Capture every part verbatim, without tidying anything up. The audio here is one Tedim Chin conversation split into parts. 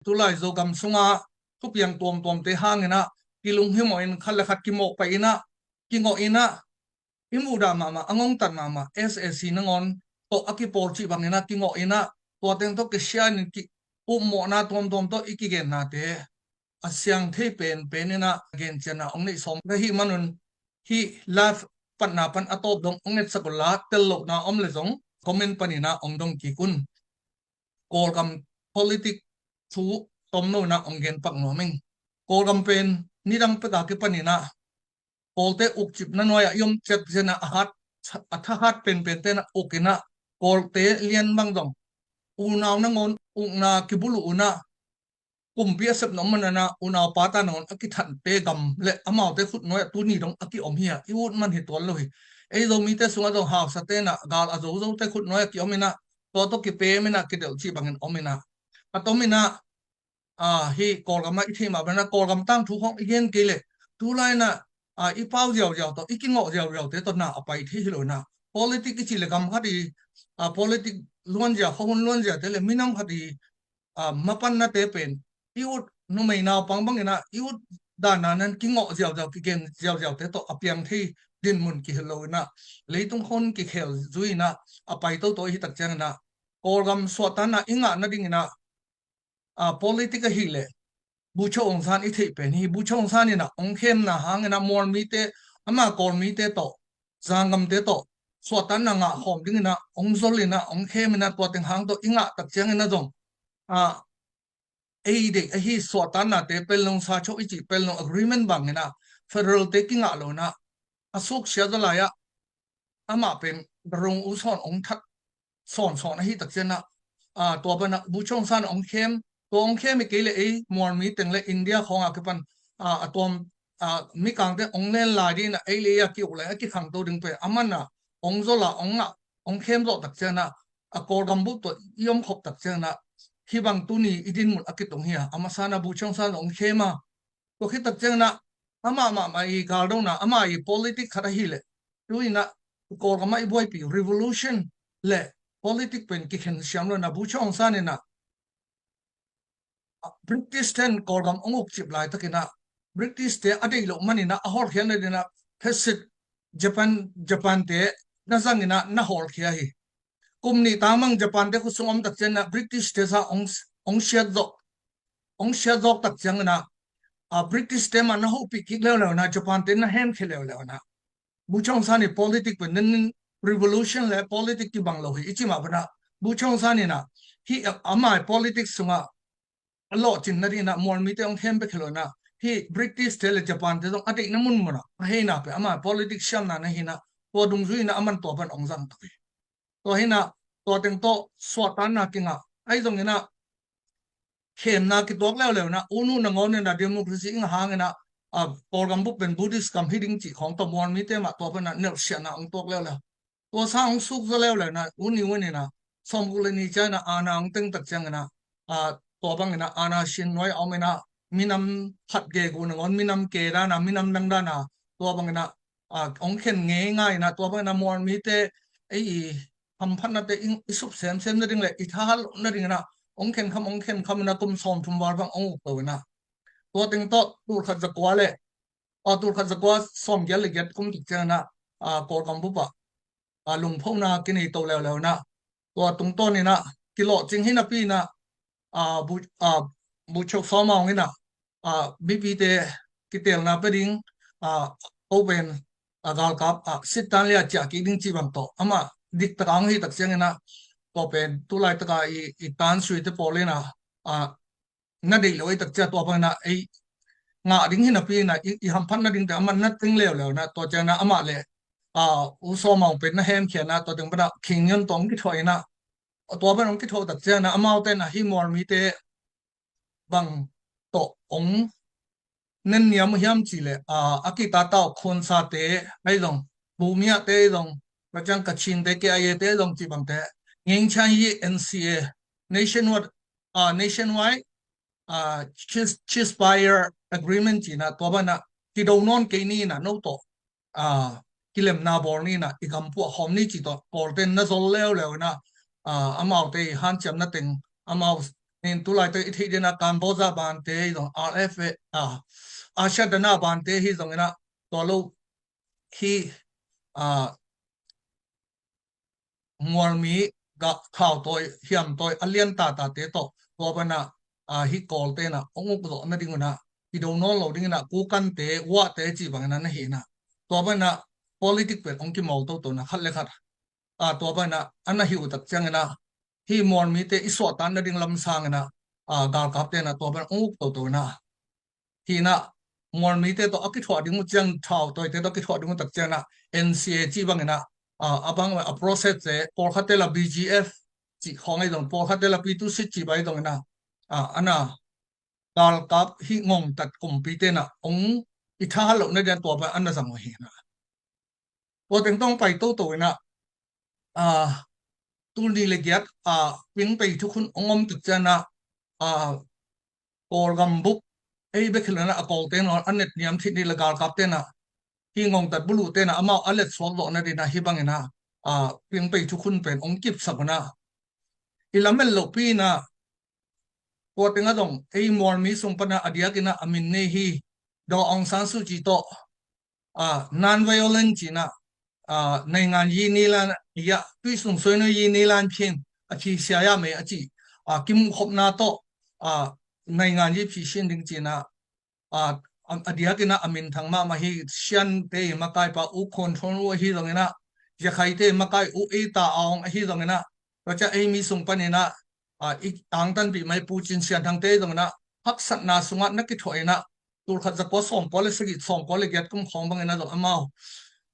tulai Zogam sunga thupiang tuamtuamte hangin ah kilunghimawh in khat le khat kimawh pai in ah, kingawh in ah, i muhdah mahmah, a ngongtat mahmah S A C nangawn tawh a kipawl cih bangin ah kingawh in ah, tua teng tawh kisian in ki upmawhna tuamtuam tawh i kigennate a siang thei penpen in ah gencianna hong neih sawm ka hih manun hih live patna pan a tawp dong hong etsak unla, tel lohna om le zong comment panin ah hong dong kik un. Kawlgam politic thu tomno in ah hong genpak nuam ing. Kawlgam pen nidang pek a kipanin ah Kawlte ukcipna nuai-ah i om ciatciat in ah a hat, a thahat penpente in ah uk in ah Kawlte lian bang zong unau nangawn ukna kibuluh un ah kumpi a sepna om manin ah unau pata nangawn a kithatte gam le amaute khut nuai-ah tuni dong a kiom hi a, i ut man hi tuan lo hi. Ei Zomite sungah zong hausate in ah gal a zozote khut nuai-ah kiom in ah tua tawh kipem in ah kidelh cih bangin om in ah a tom in ah, a, hih Kawlgam ah i theih mah bangin ah Kawlgam tangthu khawng i gen kei leh tulai in ah, a, i pau ziauziau tawh i kingawh ziauziaute tawh na a pai thei hi lo in ah, politic i cih leh gam khat i, a, politic luanzia, khuahun luanziate le minam khat i, a, mapannate pen i ut numei naupang bangin ah i ut dan a nan kingawh ziauziau, kigen ziauziaute tawh a piang thei dinmun kihel lo in ah leitung khuahun kikhel zui in ah a pai toto i hi tak ciangin ah Kawlgam suahtakna i ngah nadingin ah, a, politic ahih leh Bu Cho Aung San i theih pen hi. Bu Cho Aung San in ah hong khemna hangin ah Mualmite, ama Kawlmite tawh, Zanggamte tawh suahtakna ngah khawm dingin ah hong zol in ah hong khem in ah tua teng hang tawh i ngah tak ciangin ah zong, a, ei deih ahi suahtaknate Panglong sa cho i cih Panglong agreement bangin ah federal te kingah lo in ah a suksiat zaw lai-ah amah pen Barung U Sawn hong that sawnsawn ahi tak ciangin ah, a, tua pan ah Bu Cho Aung San hong khem, tua hong khem hi kei leh ei Mualmi teng le India khawng a kipan, a, a tuam, a, mikangte hong len lai ding in ah ei le ei a ki-uk lai a kikhangto ding pen a man ah hong zol a hong ngah, hong khem zawh tak ciangin ah a Kawlgam bup tawh i om khop tak ciangin ah hih bang tuni i dinmun a kitung hi a, a masa in ah Bu Cho Aung San hong khem a, tua khit tak ciangin ah amah mahmah i galdona, amah i politic khat ahih leh tu in ah Kawlgam ah i buaipih revolution le politic pen kikhen siam lo in ah Bu Cho Aung San in ah, a, British ten Kawlgam hong ukcip laitakin ah British te a deih loh manin ah a hawlkhia nadingin ah Pacific Japan, Japan te na zangin ah na hawlkhia hi. Kum nih tangmang Japan te khut sung om tak ciangin ah British te sa hong, hong siat zawk, hong siat zawk tak ciangin ah, a, British te mah na hopih kik leuleu in ah Japan te na hemkhia leuleu in ah Bu Cho Aung San i politic pen nen revolution le politic kibang lo hi i cih mah bangin ah Bu Cho Aung San in ah hih, a, amah i politic sungah a lawhcin nadingin ah Mualmite hong khem bek hi lo in ah hih British te le Japan te zong a deihna munmun ah a heina pen amah i politic siamna na hi in ah tua dungzui in ah a man tua pan hong zang to hi. Tua hi in ah tua teng tawh suahtakna kingah ahi zongin ah khemna kituak leuleu in ah u nu nangawn in ah democracy i ngah hangin ah, a, Kawlgam bup pen Buddhist gam hi ding cih khawng tawh Mualmite mah tua pan ah nelhsiatna hong tuak leuleu. Tua sang hong suk zaw leuleu in ah u ni un in ah sawmguk le nih ciang in ah aana hong teng tak ciangin ah, a, tua bangin ah aana sin nuai a om in ah minam khat gegu nangawn minam ke dan a minam dang dan a tua bangin ah, a, hong khen ngeingai in ah tua bangin ah Mualmite ei i hamphatnate i, i sup semsem nading le i thahat loh nadingin ah hong khenkham hong khenkham in ah kum sawmthum val bang hong uk to in ah tua teng tawh tulkhat zakua le, a, tulkhat zakua sawmgiat le giat kum tak ciangin ah, a, Kawlgam bup ah, a, lungphona kinei to leuleu in ah tua tungtawn in ah kilawhcing hi napi in ah, a, Bu, a, Bu Cho Aung San in ah, a, mipite kiteelna pia ding, a, ko pen, a, galkap, a, sittan le a ciah kik ding cih bang tawh amah diktaka hong hih tak ciangin ah tua pen tulaitaka i, i tansuite pawl in ah, a, na deih lo ei tak ciang tua bangin ah ei ngah ding hi napi in ah i, i hamphat nadingte amah na teng leuleu in ah tua ciangin ah amah le, a, U Saw Maung pen na hemkhia in ah tua teng pan ah Khiang Nyon tawh hong kithuah in ah tua pan hong kithuah tak ciangin ah amaute in ah hih Mualmite bang tawh hong nenniam uh hiam cih leh, a, a kitatau Khonsate ahi zong, Bumiate ahi zong, tua ciang Kachinte, K I A te ahi zong cih bangte, Ngeng Chang Yi N C A, nationwide, a, nationwide, a, cease-, ceasefire agreement cih in ah tua ban ah kido nawn kei ni in ah no tawh, a, kilemna bawl ni in ah i gam puah khawm ni cih tawh Kawlte in na zol leuleu in ah, a, amaute i hanciamna teng amau Nin tulai teng i theih ding a Cambodia bante hi zong R F A, ah, Asia Dana bante hi zong ina tua lo hi, ah, mualmi gah khautawi hiamtawi a lian tatate tawh tua pana, ah, hi Kawlte na ong uk zawh nading una i do nawn lo ding ina Kokante, Wahte ci bangina na hi ina tua pana politic pen ong kimawl toto na khat le khat, ah, tua pana a na hi uh tak ciangina hi mualmite i suahtak nading lam sangina, ah, galkapte na tua pana ong uk toto ina hi ina mualmite tawh a kithuah ding uh ciang thautawite tawh a kithuah ding uh tak ciangina N C A ci bangina, ah, a bang a process te pawlkhatte la B G F ci khawng ahi zong pawlkhatte la P two C ci bang ahi zongina, ah, ana galkap hi ngongtat kumpite na ong i thahat loh nading tua pana ana zang uh hi ina tua teng tawh pai toto ina, ah, tul nih le giat, ah, Pingpei thukhun ong om tak ciangina, ah, Kawlgam bup ei bek hi lo ina a Kawlte nawn a net niam thih ni le galkapte na hi ngongtat buluhte na amau a let suak zawh nading ina hi bangina, ah, Pingpei thukhun pen ong kipsak una i lamet lohpi ina tua teng a zong ei mualmi sung pana a diak ina a min nei hi Daw Aung San Suu Kyi tawh, ah, non-violent cina, ah, naingan yi nilan ya tui sung soi no yi nilan phin a thi sia ya mei a ci, ah, kimuh khopna tawh, ah, naingan yi phi sin ding cina, ah, a, a diak ina a minthang mahmah hi Shan te i makaipa U Kyaw Thaw ahi zongina Yakhai te i makai U Ata Aung ahi zongina tua ciang ei mi sung panina, ah, i angtanpih mai Pu Cin Sian Thang te ahi zongina haksatna sungah na kithuah ina tul khat za kua sawm kua le sagih sawm kua le giat kum khawng bangina zong amau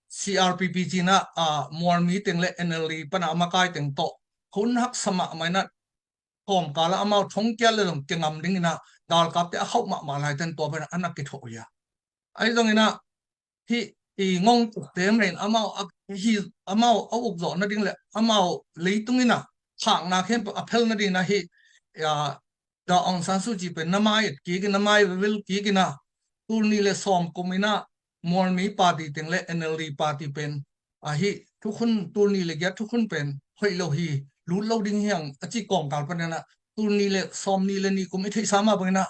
C R P P cina, ah, mualmi teng le N L D pana a makai teng tawh hun haksa mahmah ina thawmkala amau thongkiat le zong kingam ding ina galkapte a khauh mahmah laiten tua pana ana kithuah uh hi a. Ahi zongina hi i ngongtukte mahin amau a hi amau a uk zawh nading le amau leitung ina khakna khempeuh a phel nading ina hi, ah, Daw Aung San Suu Kyi pen na mai et kik ina mai vil kik ina tul nih le sawm kum ina mualmi party teng le N L D party pen, ah, hi thukhun tul nih le giat thukhun pen hoih lo hi, lut lo ding hi hang a ci kawmkal panina tul nih le sawm nih le nih kum i theihsa mah bangina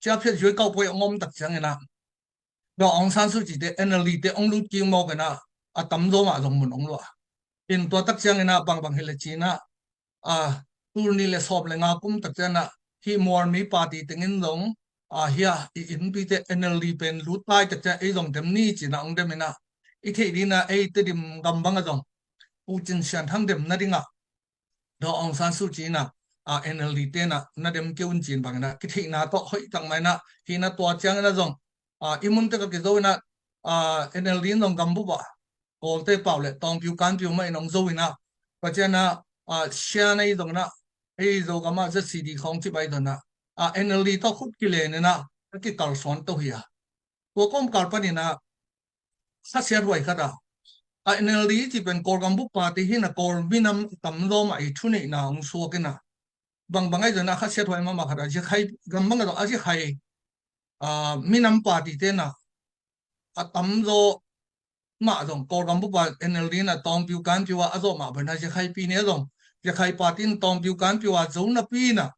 ciaphiat zuai kauh poi a ngom tak ciangina Daw Aung San Suu Kyi te N L D te ong lut kik mawk ina a tamzaw mah zong mun ong luah. In tua tak ciangina bangbang hi le cina, ah, tul nih le sawm le nga kum tak ciangina hi mualmi party tengin zong, ah, hi a i innpite N L D pen lut lai tak ciang ei zong dem ni cina ong dem ina i theih ding ina ei Tedim gam banga zong Pu Cin Sian Thang dem nadinga Daw Aung San Suu Kyi ina, ah, N L D te na na dem kei un cin bangina kitheihna tawh hoih tak mah ina hi ina tua ciangina zong, ah, i mun tek a kizo ina, ah, N L D in zong gam bup ah Kawlte pau le Tawngpiu Kanpiu mah in ong zo ina tua ciangina, ah, Shan ei zong ina ei Zogam ah Z C D khawng ci bai zong ina, ah, N L D tawh khut kilen ina a kikalsuan to hi a. Tua kawmkal panina khasiathuai khat a, a N L D ci pen Kawlgam bup party hi ina Kawl minam tamzaw mah i thuneihna ong suak ina bangbang ahi zongina khasiathuai mahmah khat a Yakhai gam banga zong a Yakhai, ah, minam party te na a tamzaw mah zong Kawlgam bup a N L D na Tawngpiu Kanpiu a a zawh mah bangina Yakhai pi ni a zong Yakhai party in Tawngpiu Kanpiu a zo napi ina,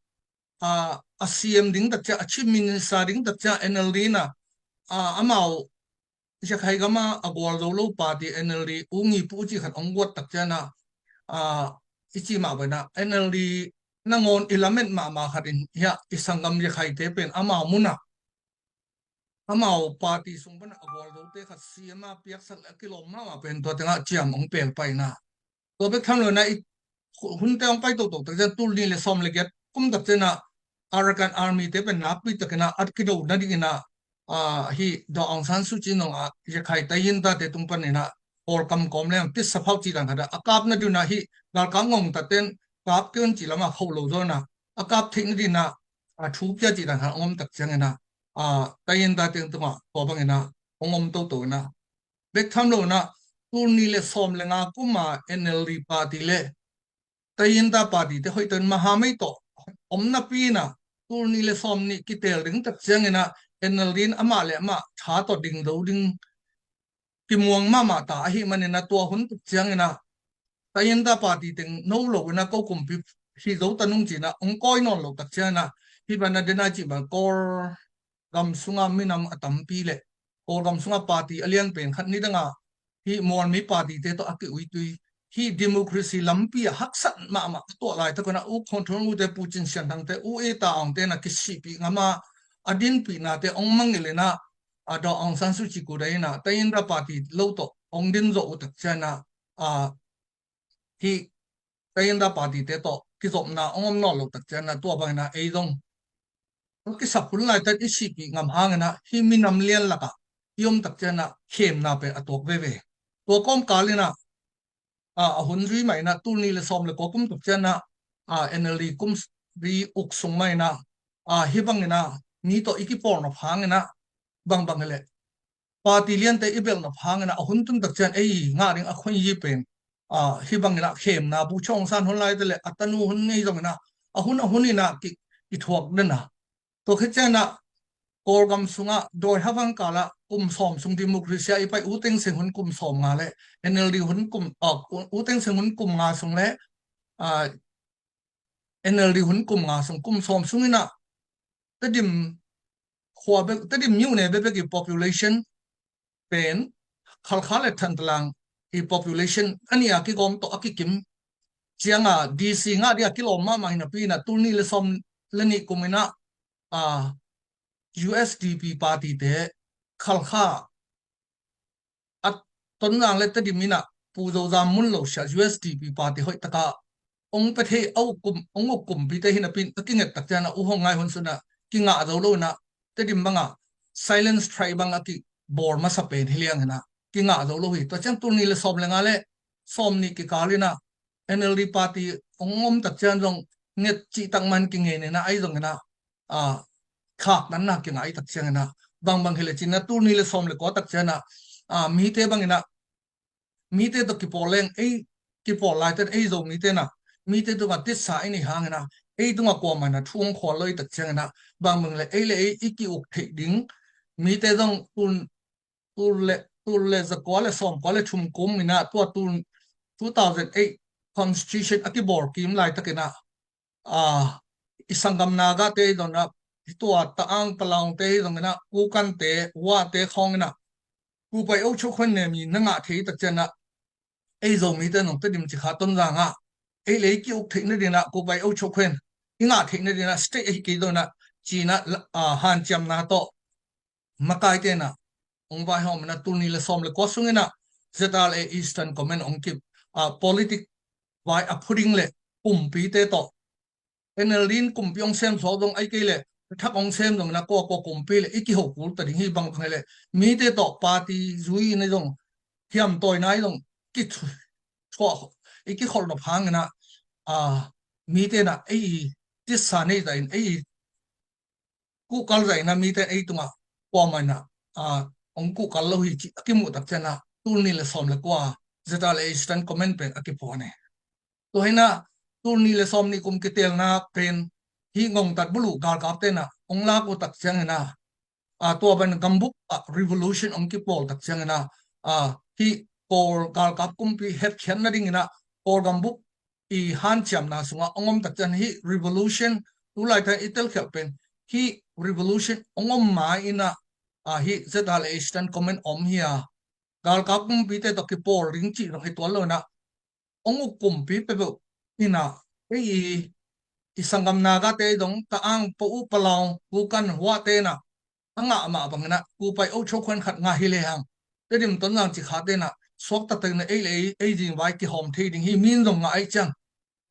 ah, a C M ding tak ciang a Chief Minister ding tak ciang N L D na, ah, amau Yakhai gama a gual zo lo party N L D U Ngi Pu ci khat ong guat tak ciangina, ah, i ci mah bangina N L D nangawn i lamet mahmah khat in hi a i sanggam Yakhai te pen amau muna amau party sung pana a gual zote khat C M a piaksak le a kilawm mahmah pen tua tengah ciam ong pel paina. Tua bek tham lo ina i hunte ong pai toto tak ciang tul nih le sawm le giat kum tak ciangina Arakan Army te pen nakpi takina a kido nading ina, ah, hi Daw Aung San Suu Kyi nong a Yakhai Tayinta te tung panina Kawlkam kawm leng pisa phauh ci dan khat a kap nading ina hi galkap ngongtaten kap kei un ci lama khauh lo zaw ina a kap theih nading ina a thu pia ci dan khat ong om tak ciangina, ah, Tayinta teng tungah tua bangina ong om toto ina bek tham lo ina tul nih le sawm le nga kuma N L D party le Tayinta party te hoih tawh in mahamei tawh om napi ina tul nih le sawm nih kitel ding tak ciangina N L D in amah le amah tha tawh ding zo ding kimuang mahmah ta ahi manina tua hun tak ciangina Tayinta party teng no lo ina ko kumpi hi zo ta nung ci-in ah hong kawi nawn lo tak ciangin ah, hih bang ah denai cih bang Kawl gam sungah minam a tampi le Kawl gam sungah party a lian pen khat nidang ah hih mualmi party-te tawh a ki-uitui, hih democracy lampi ah haksat mahmah a tuah laitak un ah U Kyaw Tha Hluan-te, Pu Cin Sian Thang-te, U A Ta Aung-te na kisihpih ngam a, a dinpihnate hong mangngilh in ah, a Daw Aung San Suu Kyi kudai in ah Tayinda party lo tawh hong din zawh uh tak ciangin ah, a hih Tayinda party-te tawh kizopna hong om nawn lo tak ciangin ah, tua bangin ah ei zong a kisap hun laitak i sihpih ngam hangin ah hih minam lian lakah i om tak ciangin ah khemna pen a tuak veve. Tua kawmkal in ah, a, a hun zui mah in ah tul nih le sawm le kua kum tak ciangin ah, a, N L D kum ri uk sung mah in ah, a, hih bangin ah mi tawh i kipawl nop hangin ah, bangbang hi leh party liante i belh nop hangin ah, a hun tun tak ciang ei ngah ding a khoiyi pen, a, hih bangin ah khemna, Bogyoke Aung San hun laite le a tanu hun ngei zongin ah, a hun a hun in ah ki, kithuak den a. Tua khit ciangin ah Kawlgam sungah dawi havang kalah kum sawm sung democracy ah i pai U Thein Sein hun kum sawm nga le N L D hun kum, a, U Thein Sein hun kum nga sung le, a, N L D hun kum nga sung, kum sawm sungin ah Tedim khua bek, Tedim myone bekbek i population pen Khalkha le Thantlang i population a nih a kigawm tawh a kikim ciang a, D C ngah ding a kilawm mahmah hi napi in ah tul nih le sawm le nih kum in ah, a, U S D P party-te Khalkha a Tonzang le Tedim in ah Pu Zo Za Mun lo sia U S D P party hoih taka hong pia thei a uk kum, hong uk kumpite hi napi in a kinget tak ciang a, U Hong Ngai hun sung ah kingah zo lo in ah Tedim bang ah silent strike bang a kibawl masa pen hi liang in ah kingah zo lo hi. Tua ciang tul nih le sawm le nga le sawm nih kikal in ah N L D party hong om tak ciang zong nget cih tak man kingen in ah, ahi zongin ah, a, khaktanna kingah i tak ciangin ah, bangbang hi leh ci-in ah tul nih le sawm le kua tak ciangin ah, a, mite bangin ah, mite tawh kipawl leng, ei kipawl laite, ei Zomite in ah mite tungah titsa i neih hangin ah, ei tungah kuamah in ah thu hong khual lo i tak ciangin ah, bangbang hi leh ei le ei i ki-uk theih ding, mite zong tul, tul le, tul le za kua le sawm kua le thum kum in ah, tua tul two thousand eight constitution a kibawl kim laitakin ah, a, i sanggam Nagate hi zongin ah, tua Taang Palaungte hi zongin ah, Kokante, Wate khawngin ah, Kupai Oh Cho Khuan ne mi na ngah thei tak ciang ah, ei Zomite nong Tedim, Cikha, Tonzang ah ei le ei ki-uk theih nading ah, Kupai Oh Cho Khuan i ngah theih nading ah state ahi kei zongin ah, ci-in ah, a, hanciamna tawh makaite in ah hong vaihawm in ah, tul nih le sawm le kua sungin ah Z R A Eastern Command hong kip, a, politic vai a phu ding le kumpite tawh, N L D in kumpi hong sem suak zong, ahi kei leh a thak hong sem zongin ah, kua kua kumpi le i kiho kul ta ding hi, bangbang hi leh mite tawh party zui in ah zong hiamtawina i zong kithu-, thuah, i kikholh nop hangin ah, a, mite in ah ei titsa nei zah in, ei kuhkal zah in ah mite ei tungah kuamah in ah, a, hong kuhkal lo hi cih a kimuh tak ciang ah, tul nih le sawm le kua Z R A Eastern Command pen a kiphuan hi. Tua hi in ah tul nih le sawm nih kum kitelna pen hih ngongtat buluh galkapte in ah hong lak uh tak ciangin ah, a, tua bang gambup ah revolution hong kipawl tak ciangin ah, a, hih Kawl galkap kumpi hetkhiat nadingin ah Kawl gambup i hanciamna sungah hong om tak ciang, hih revolution, tu laitak i telkhialh pen, hih revolution hong om ma in ah, a, hih Z R A Eastern Command om hi a, galkap kumpite tawh kipawl ding cih zong hi tuan lo in ah, hong uk kumpi peuhpeuh in ah, ei i, i sanggam Nagate zong, Taang, Pau, Palau, Kukan, Wate in ah a ngah mah bangin ah, Kupai Oh Cho Khuan khat ngah hi lehang, Tedim, Tonzang, Cikhate in ah suakta takin ah ei le ei, ei zingvai kihawm thei ding hi, mi in zong ngah ahih ciang,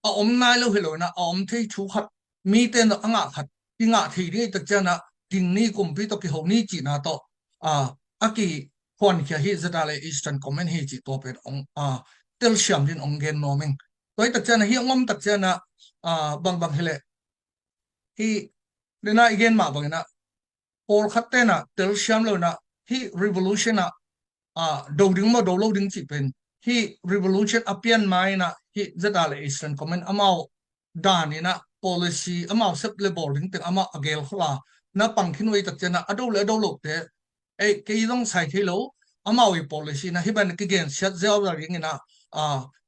a om nai lo hi lo in ah, a om thei thu khat, mite in zong a ngah khat kingah thei ding ahih tak ciang ah, ding ni kumpi tawh kiho ni cihna tawh, a, a kikhuankhia hi Z R A Eastern Command hi cih tua pen hong, a, telsiam dingin hong gen nuam ing. Tua ahih tak ciang ah, hih hong om tak ciang ah, a, bangbang hi leh, hih, dena i gen mah bangin ah, pawlkhatte in ah telsiam lo in ah, hih revolution ah, a, do ding maw, do lo ding cih pen, hih revolution a pian ma in ah, hih Z R A Eastern Command amau dan in ah, policy amau sep le bawl ding teng amau a gelkhol a, na pang khin uh ahih tak ciang ah, a do le a do lote, ei, kei zong sai thei lo, amau i policy in ah hih bang kigen siat ziauziau dingin ah, a,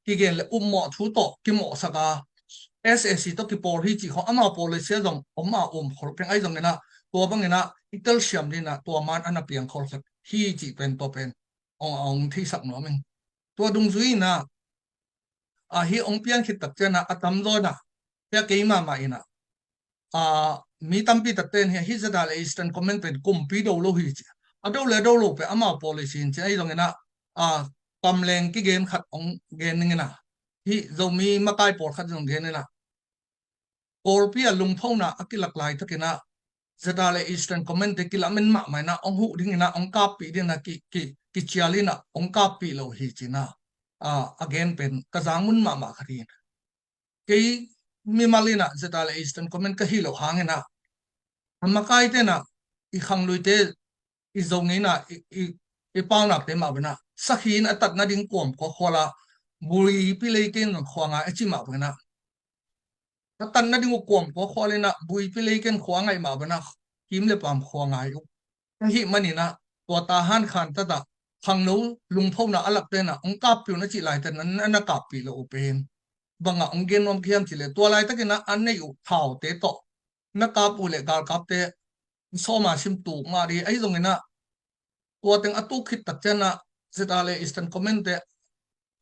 kigen le upmawh thu tawh kimawhsak a, S A C tawh kipawl hi cih khawng amau policy ah zong om a um khol keng ahi zongin ah tua bangin ah i telsiam dingin ah tua man a na piang khol khat hi cih pen tua pen ong, ong theisak nuam ing. Tua dungzui in ah a hi ong pian khit tak ciangin ah a tamzaw in ah hia kei mahmah in ah a mi tampi takte in hia hi Z R A Eastern Command pen kumpi do lo hi ci. A do le a do lo pen amau policy in ci ahi zongin ah a kamleng kigen khat ong gen ning in ah hi Zomi makai pawl khat zong gen in ah Kawlpi a lungphona a kilak laitakin ah Z R A Eastern Command te kilamen mahmah in ah ong huh dingin ah ong kappih dingin ah ki, ki, kicial in ah ong kappih lo hi ci in ah a, a gen pen ka zang mun mahmah khat hi. Kei mimal in ah Z R A Eastern Command ka hi lo hangin ah a makaite in ah i khangluite i zong in ah i, i, i paunakte mah bangin ah sakhi in a tat nading kuam khuakhual ah buipi leiken zong khua ngai a ci mah bangin ah a tat nading uh kuam khuakhual in ah buipi leiken khua ngai mah bangin ah kim le paam khua ngai uh. Ahih manin ah tua Tahan Khantat ah khangno lungphona a lakte in ah ong kappih un a cih laitakin ah na, na kappih lo uh pen bangah ong gen nuam ka hiam cih leh tua laitakin ah a neih uh thaute tawh na kap uh leh galkapte sawma sim tuk mah ding ahi zongin ah tua teng a tuk khit tak ciangin ah Z R A Eastern Command te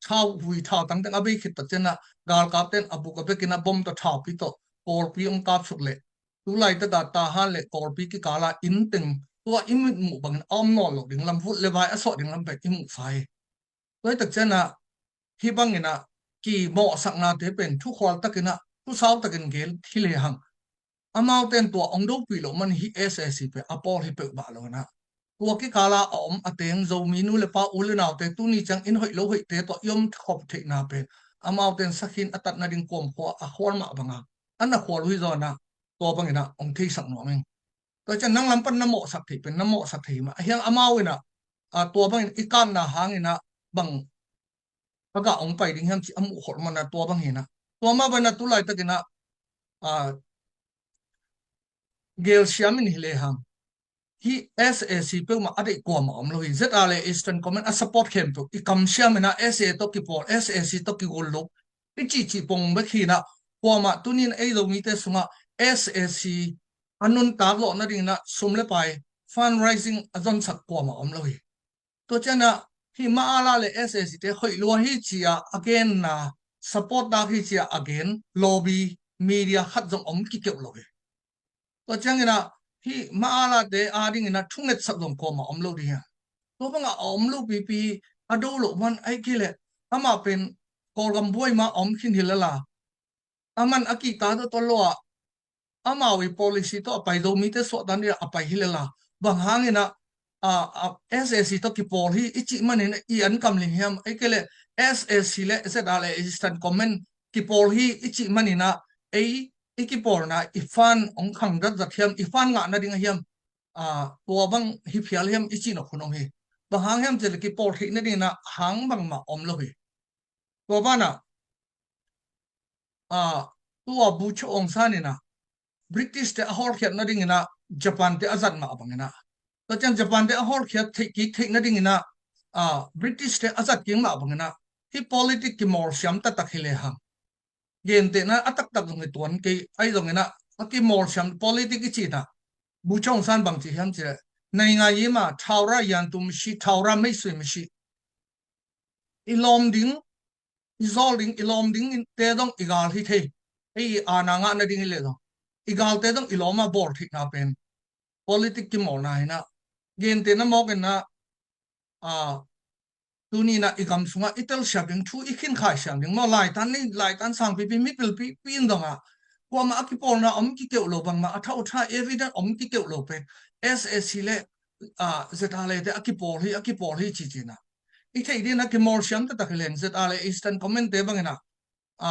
thau hui thau tangteng a bei khit tak ciangin ah galkapte in a buk a bekin ah bom tawh thaupi tawh Kawlpi ong kapsuk leh tu laitak ah Tahan le Kawlpi kikal ah inn teng tua i mitmuh bangin a om nawn lo ding lam vut le vai a sawh ding lam pen i muhsa hi. Tua hi tak ciangin ah hih bangin ah kimawhsaknate pen thukhual takin ah thusau takin gen hi lehang amaute in tua ong dopih loh man hi S A C pen a pawl hi peuhmah lo in ah tua kikal ah a om a teng Zomi nu le pa u le naute tuni ciang in hoih lo hoihte tawh i om khop theihna pen amaute in sakhi in a tat nading kuam khua a khual mah bangin a na khual uh hi zaw in ah tua bangin ah ong theisak nuam ing. Tua ciang nang lam pan na mawhsak theih pen na mawhsak theih hi mah a hiang amau in ah a tua bangin i kapna hangin ah bang a gah ong pai ding hiam cih a muh kholh man ah tua bang hi in ah tua mah bangin ah tu laitakin ah a gelsiam in hi lehang hi S A C peuhmah a deih kuamah om lo hi. Z R A Eastern Command a support khempeuh i kamsiam in ah S A tawh kipawl S A C tawh kigul lo i cihcih pong bek hi in ah kuamah tuni in ei Zomite sungah S A C a nuntak lawh nadingin ah sum le pai fundraising a zonsak kuamah om lo hi. Tua ciangin ah hih Maala le S A C te hoih lua hi ci-a a genna support dak hi ci-a a gen lobby media khat zong om kikeuh lo hi. Tua ciangin ah hih Maala te adingin ah thungetsak zong kuamah om lo ding hi. Tua bangah a om lo pipi a do loh man ahi kei leh amah pen Kawlgam buai mah a om khin hi lel a aman a kihta tawh tawh lo ah amau i policy tawh a pai Zomite suahtak dingin a pai hi lel a bang hangin ah a, a, S A C tawh kipawl hi i cih manin i an kam ling hiam ahi kei leh S A C le Z R A Eastern Command kipawl hi i cih manin ah ei i kipawlna i fund ong khang zatzat hiam i fund ngah nading a hiam a, tua bang hi phial hiam i cih nawk hun om hi. Bang hang hiam cih leh kipawl theih nadingin ah hang bangmah om lo hi. Tua banah a, tua Bogyoke Aung San in ah British te a hawlkhiat nadingin ah Japan te a zat mah bangin ah tua ciang Japan te a hawlkhiat theih kik theih nadingin ah a, British te a zat kik mah bangin ah hih politic kimawlsiam taktak hi lehang gentehna a taktak zong hi tuan kei ahi zongin ah a kimawlsiam politic i cih in ah Bogyoke Aung San bang ci hiam cih leh နိုင်ငံရေးမှာ ထာဝရရန်သူမရှိ၊ ထာဝရမိတ်ဆွေမရှိ. I lawm ding, i zawl ding, i lawm ding te zong i gal hi thei. Ei i aana ngah nading hi leh zong i galte zong i lawm a bawl theihna pen politic kimawlna hi in ah gentehna mawk in ah a, tuni in ah i gam sungah i telsiam ding thu i khinkhai siam ding maw laitan nei laitan sangpipi mipilpipi in dongah kuamah a kipawlna om kikeuh lo bangmah a thauhtha evident om kikeuh lo pen S A C le a, Z R A te a kipawl hi a kipawl hi ci ci in ah i theih dingin ah kimawlsiam taktak hi leng Z R A Eastern Command te bangin ah a,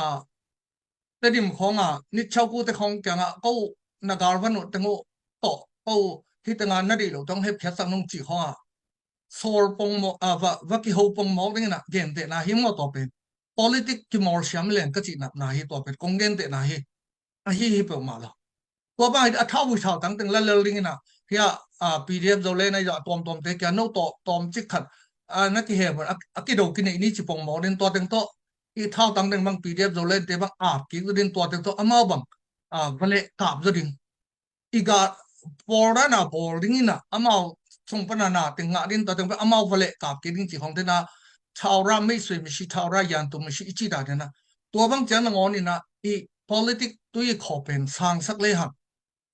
Tedim khawngah nitchauku te khawng kiangah ko na galvan uh teng uh tawh ko hih tengah na deih loh teng hepkhiatsak nung cih khawngah sawl pongmawk a, va, va kiho pongmawk dingin ah gentehna hi maw tua pen politic kimawlsiam leng ka cihnatna hi tua pen kong gentehna hi. Ahi hi peuhmah lo. Tua bang hi a thau ui thau tangteng lalel dingin ah hia a, P D F Zoland ahi zah a tuamtuamte kia no tawh tawmcik khat a, na kihem a, a kido kineih ni ci pongmawk ding tua teng tawh i thautang teng bang P D F Zoland te bang ap kik zaw ding, tua teng tawh amau bang a, va leh kap zaw ding. I ga pawl dana pawl ding ina, amau sung pana na teng ngah ding, tua teng pen amau va leh kap kik ding ci khong tena, thaura meisui misi, thaura yantu misi i ci dan tena. Tua bang ciang nangawn ina i politic tui i khaw pen sangsak lehang,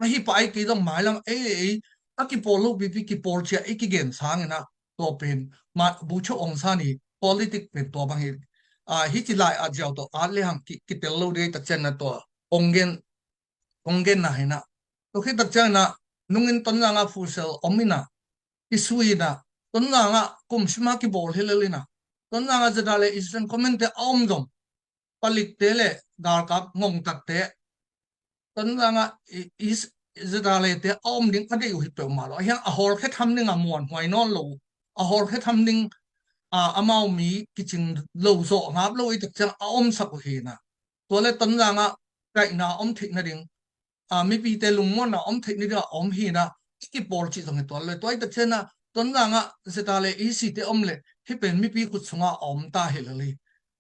ahi pa ai kei zong mailam ei ei a kipawl lo pipi kipawl cia i kigen sangina, tua pen ma bucho ong sani politic pen tua bang hi. A, hi ci lai a ziau tawh at lehang ki, kitel lo dei tak cianna tua ong gen, ong gen na hina. Tua khit tak cianna nungin Tonzanga Fusel om ina, i sui ina, Tonzanga kum sima kibawl hi lel ina, Tonzanga zeta le Eastern Command te a om zong, palikte le galkap ngongtatte, Tonzanga i, i, zeta le te a om ding a deih uh hi peuhmah lo. A hiang a hawlkhe tham ding a muanhuai nawn lo. A hawlkhe tham ding a, amau mi kicing lo zawh ngap lo i tak ciang a omsak uh hi na. Tua le Tonzanga kaihna om theih nading, a, mipite lungmuanna om theih nading a om hi na. I kipawl cih zong hi tuan le. Tua i tak ciang na Tonzanga zeta le i si te om le hi pen mipi khut sunga a om ta hi lel hi.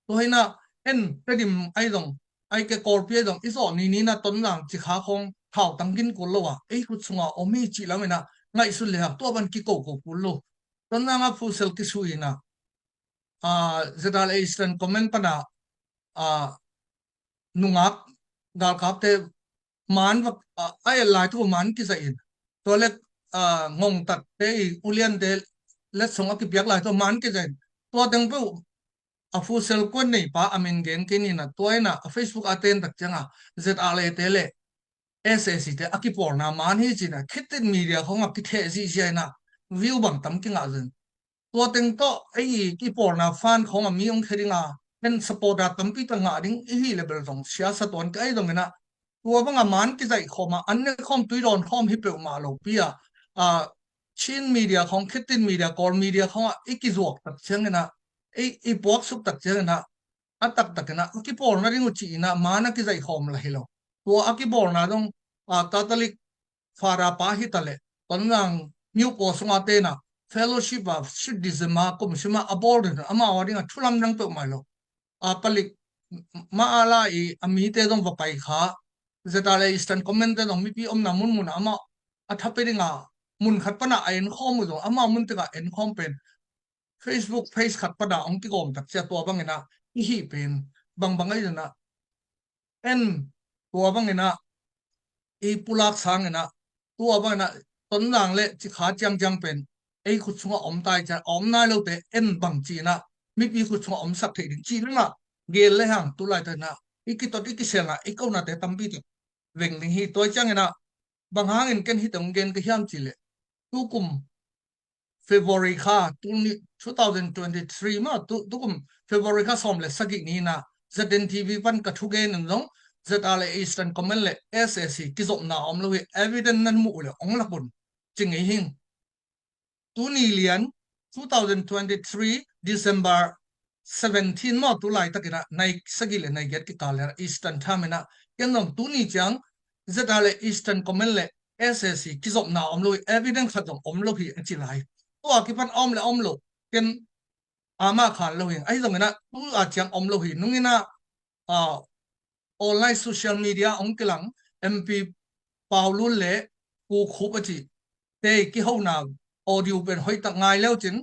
Tua hi na en Tedim ai zong, ai ke Kawlpi ai zong, i zawh ni ni na Tonzang cikha khong thautang gin kul lo a, ei khut sunga om hi cih lam ina ngaihsun lehang tua ban kiko ko kul lo. Tonzanga Fusel kisui ina, a, zeta le Eastern Command pana, a, nungak galkapte man va, a, a el lai tu man kizaih in. Tua le, a, ngongtatte i uliante letsong a kipiak lai tu man kizaih in. Tua teng peuh a Fusel kuan nei pa a min gen kei nina, tua ina a Facebook a ten tak cianga zeta le te le S A C te a kipawlna man hi cina, khitin media khong a kitheh zihzia ina view bang tam kingah zin. Tua teng tawh ei kipawlna fan khong a mi ong khe dinga, en supporter tampi tak ngah ding i hi le bel zong siasa tuan ka ei zong ina, tua banga man kizaih khawma an ne khawm tui dawn khawm hi peuhmah lo pi a, a, Chin media khong, khitin media, Kawl media khong a i kizuak tak ciang ina, i, i puaksuk tak ciang ina, a taktak ina a kipawlna ding uh ci ina man a kizaih khawm la hi lo. Tua a kipawlna dong, a, Catholic Father pa hi ta le, Tonzang New Paw sunga tena fellowship a sit December kum sima a bawl ding amau a ding a thulam dang peuhmah lo. A, palik ma a la i a mite zong va pai kha, zeta le Eastern Command te zong mipi omna munmun a amau a thape dinga mun khat pana a en khawm uh zong amau mun teka en khawm pen Facebook page khat pana ong kigawm tak cia tua bangina i hih pen bangbang ai zana en tua bangina i pulak sangina tua bangina Tonzang le Cikha ciangciang pen ei khut sunga om tai cia a om nai lote en bang cina mipi khut sunga omsak theih ding ci langa gel le hang tu laitana i kitot i kiselna i konate tampi tak veng ding hi. Tua ciangina bang hangin ken hite ong gen ka hiam ci le tukum February kha tuni two thousand twenty-three ma tu, tukum February kha sawm le sagih ni na Z N T V pan ka thugen in zong Z R A Eastern Command le S A C kizopna om lo hi evidence nan muh le ong lak un ci ngei hing. Tuni lian two thousand twenty-three December seventeen maw tu laitakin ah nai sagih le nai giat kikal le Eastern Time in ah ken zong tuni ciang Z R A Eastern Command le S A C kizopna om lo hi, evidence khat zong om lo hi a ci lai. Tua kipan a om le a om lo ken ama khan lo hi. Ahi zongin ah tu a ciang om lo hi. Nungin ah, ah, online social media ong kilang M P Paulun le Pu Khup a ci te kihona audio pen hoih tak ngai leu cin,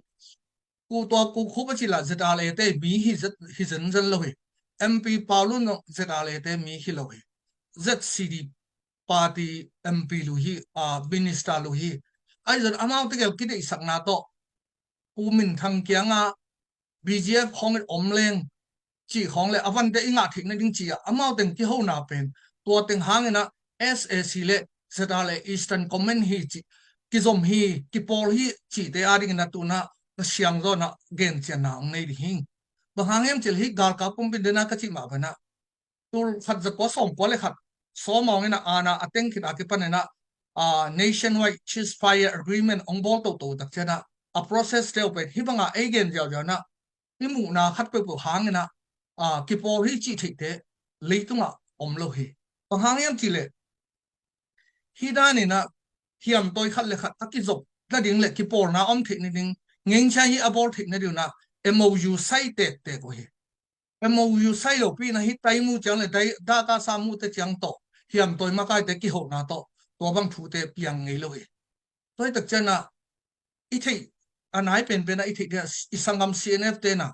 ku tua Pu Khup a ci la Z R A te mi hi zet, hi zenzen lo hi. M P Paulun zong Z R A te mi hi lo hi. Z C D party M P lo hi, ah, minister lo hi. Ahi zong amau tegel kideihsakna tawh Pu Min Thang kiangah B G F khawng in om leng cih khawng le a vante i ngah theih nading ci-ah amau teng kihona pen tua teng hangin ah S A C le Z R A Eastern Command hi cih kizom hi, kipawl hi cihte a dingin ah tu-in ah ka siang zaw-in ah gencianna hong nei ding hi. Bang hang hiam cih leh hih galkap pumpi dena ka cih mah bangin ah tul khat za kua sawm kua le khat sawm awng in ah ana a teng khit a kipan in ah, ah, Nationwide Ceasefire Agreement hong bawl toto tak ciangin ah a process te uh pen hih bangah ei gen ziauziau in ah i muhna khat peuhpeuh hangin ah, ah, kipawl hi cih theihte leitungah om lo hi. Bang hang hiam cih leh hih danin ah hiamtawi khat le khat a kizop nading le kipawlna om theih nading, ngeingchia hi a bawl theih nading un ah M O U sai tektek uh hi. M O U sai lo pi in ah hih tai mu ciang le dai, Dak Kasa mute ciang tawh hiam tawi makaite kihona tawh tua bang thute piang ngei lo hi. Tua hi tak ciang ah i theih a nai penpen ah i theih dia i sanggam C N F te in ah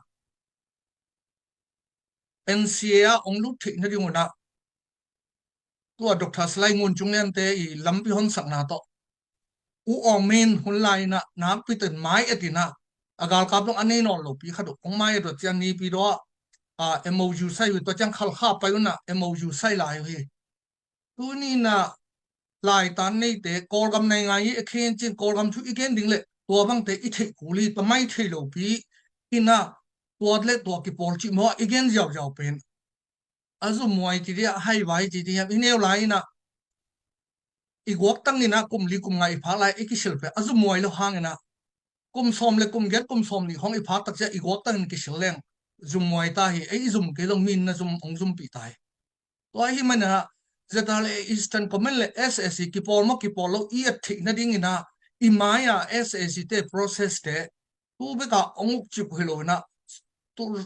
N C A ah ong lut theih nading un ah tua Doctor Salai Ngun Cung Lian te i lampi honsakna tawh U Aung Min hun lai in ah nakpi ten mai et in ah a galkap dong a nei nawn lo pi khat uh ong mai et uh ciang Naypyidaw ah M O U sai uh hi. Tua ciang Khalkha pai un ah M O U sai lai uh hi. Tuni in ah laitan neite Kawlgam naingai hi a khen cin Kawlgam thu i gen ding le tua bangte i theih kul hi. Tua mai thei lo pi in ah tua le tua kipawl cih maw i gen ziauziau pen a zumhuai ci dih a haivai ci dih hiam i neu lai in ah i guaktang in ah kum li kum nga i phak lai i kisil pen a zumhuai lo hang in ah kum sawm le kum giat kum sawm nih khawng i phak tak ciang i guaktang in kisil leng zumhuai ta hi. Ei i zum kei zong mi in na zum ong zumpih ta hi. Tua ahih manin ah Z R A Eastern Command le S A C kipawl maw kipawl lo i et theih nading in ah i mai-a S A C te process te tu bek ah ong uk cip uh hi lo in ah tul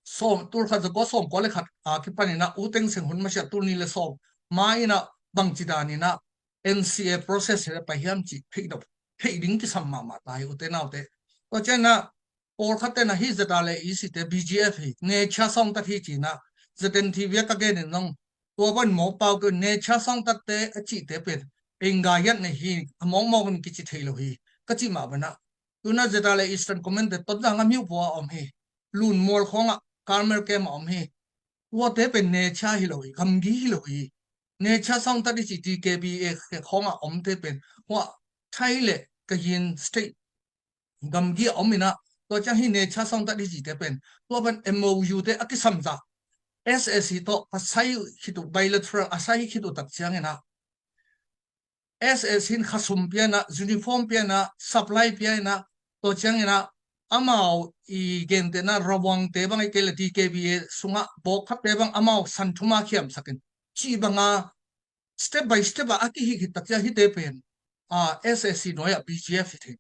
sawm, tul khat za kua sawm kua le khat a kipan in ah U Thein Sein hun masiah tul nih le sawm mai in ah bangci dan in ah N C A process hi le pai hiam cih theih ding kisam mahmah ta hi ute naute. Tua ciang ah pawlkhat te in ah hih Z R A EC te B G F hi, Nechia Sawngtat hi ci in ah Z N T V ah ka gen in zong tua bang mawk pau kei un. Nechia Sawngtat te a cihte pen ei ngai hiat nei hi, a mawkmawk in kici thei lo hi ka cih mah bang ah tu in ah Z R A Eastern Command te Tonzang a miupaw a om hi. Lunmual khawngah Carmel camp a om hi. Tuate pen Nechia hi lo hi, gamgi hi lo hi. Nechia Sawngtat i cih T K B A khawngah omte pen hua Thai le Kayin state gamgi a om in ah tua ciang hih Nechia Sawngtat i cihte pen tua pen M O U te a kisam zah S A C tawh a sai khit uh, bilateral a sai khit uh tak ciang in ah S A C in khasum pia in ah, uniform pia in ah, supply pia in ah, tua ciang in ah amau i gentehna Rawangte bang i kei le T K B A sungah bawkkhatte bang amau san thum a khiamsak in cih bang a step by step a a kihih khit tak ciang hihte pen a S A C nuai ah B G F hi thei.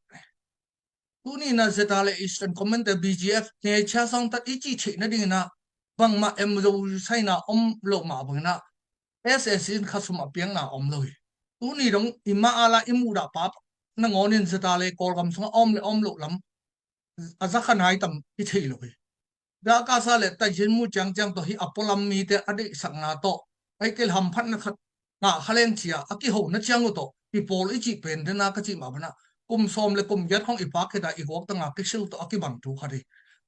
Tuni in ah Z R A Eastern Command te B G F Nechia Sawngtat i cih theih nading in ah bangmah M O U sai in ah om loh mah bang in ah S A C in khasum a piakna om lo hi. Tuni dong i mah a la i muhdah pa nangawn in Z R A Kawlgam sungah a om le a om loh lam a za kha nai tam i thei lo hi. Dak Kasa le Taizin mu ciangciang tawh hih a pualam mite a deihsakna tawh a i kei le hamphatna khat ngah kha leng ci a a kihona ciang uh tawh i pawl i cih pen den a ka cih mah bang ah kum sawm le kum giat khawng i phak khit a i guaktang a kisil tawh a kibang thu khat hi.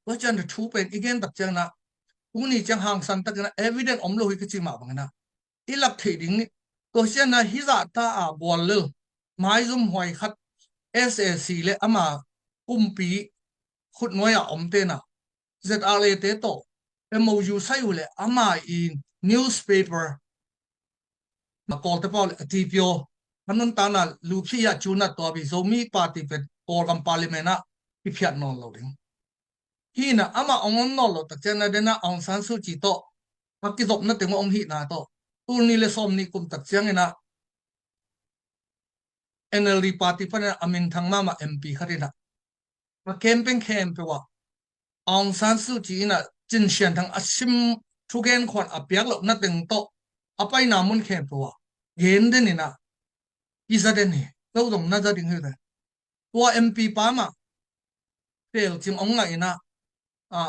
Tua ciang thu pen i gen tak ciang ah tuni ciang hangsan tak in ah evidence om lo hi ka cih mah bang in ah i lak theih ding hi. Tua ciang ah hih zahta a guallel maizumhuai khat S A C le ama kumpi khutnuai a omte in ah Z R A te tawh M O U sai uh le ama i newspaper a Kawlte pau le a T P O a nuntakna lukhia cuna tua bi Zomi Party pen Kawlgam Parliament ah i phiat nawn lo ding. Hih in ah amah ong om nawn lo tak ciang ah den ah Aung San Suu Kyi tawh a kizopna teng ong hihna tawh tul nih le sawm nih kum tak ciang in ah N L D party pan in ah a minthang mahmah M P khat in ah a campaign khempeuh ah Aung San Suu Kyi in ah Cin Sian Thang a sim thugen khuan a piak lohna teng tawh a paina mun khempeuh ah gen den in ah i za den hi. Zo zong na za ding hi ve. Tua M P pa mah pelcing ong ngah in ah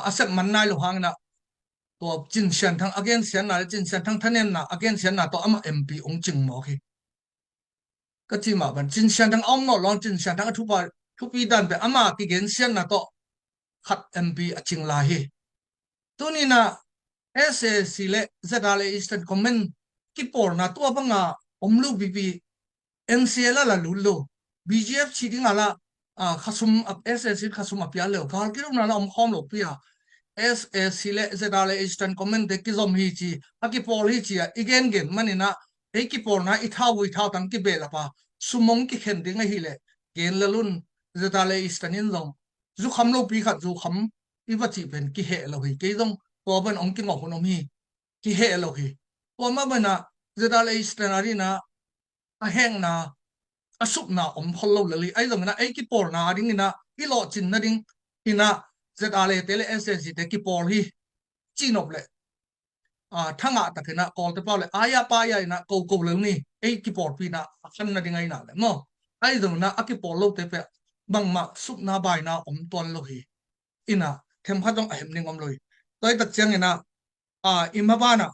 a sep man nai lo hang in ah tua Cin Sian Thang a gensiatna le Cin Sian Thang thanemna a gensiatna tawh amah M P ong cing mawk hi. Ka cih mah bang Cin Sian Thang a om nawn lo hang Cin Sian Thang a thupa thupi dan pen ama kigensiatna tawh khat M P a cing lai hi. Tuni in ah S A C le Z R A Eastern Command kipawlna tua bang a om lo pipi N C A la la lut lo. B G F cih ding a la a khasum a S A C khasum a piak lo. Gal kilona la om khawm lo pi a S A C le Z R A Eastern Command te kizom hi ci a kipawl hi ci a i gengen man in ah ei kipawlna i thau vui thau tang kibehlap a sum ong kikhen ding ahih leh gen lel un. Z R A Eastern in zong zukham lo pi khat zukham i va cih pen kiheh lo hi. Kei zong tua bang ong kingawh hun om hi. Kiheh lo hi. Tua mah bang in ah Z R A Eastern a ding in ah a hekna a supna om khol lo lel hi. Ahi zong in ah ei kipawlna a ding in ah i lawhcin nading in ah Z R A te le S A C te kipawl hi. cihnop le, a, thangah takinah Kawlte pau le aya paya inah koko lo ni, ei kipawlpi inah a khanna ding a inah le maw. Ahi zonginah a kipawl lote peh bangmah supna baina om tuan lo hi. Inah themkhat zong a hem ding om lo hi. Tua hi tak cianginah, a, i mabanah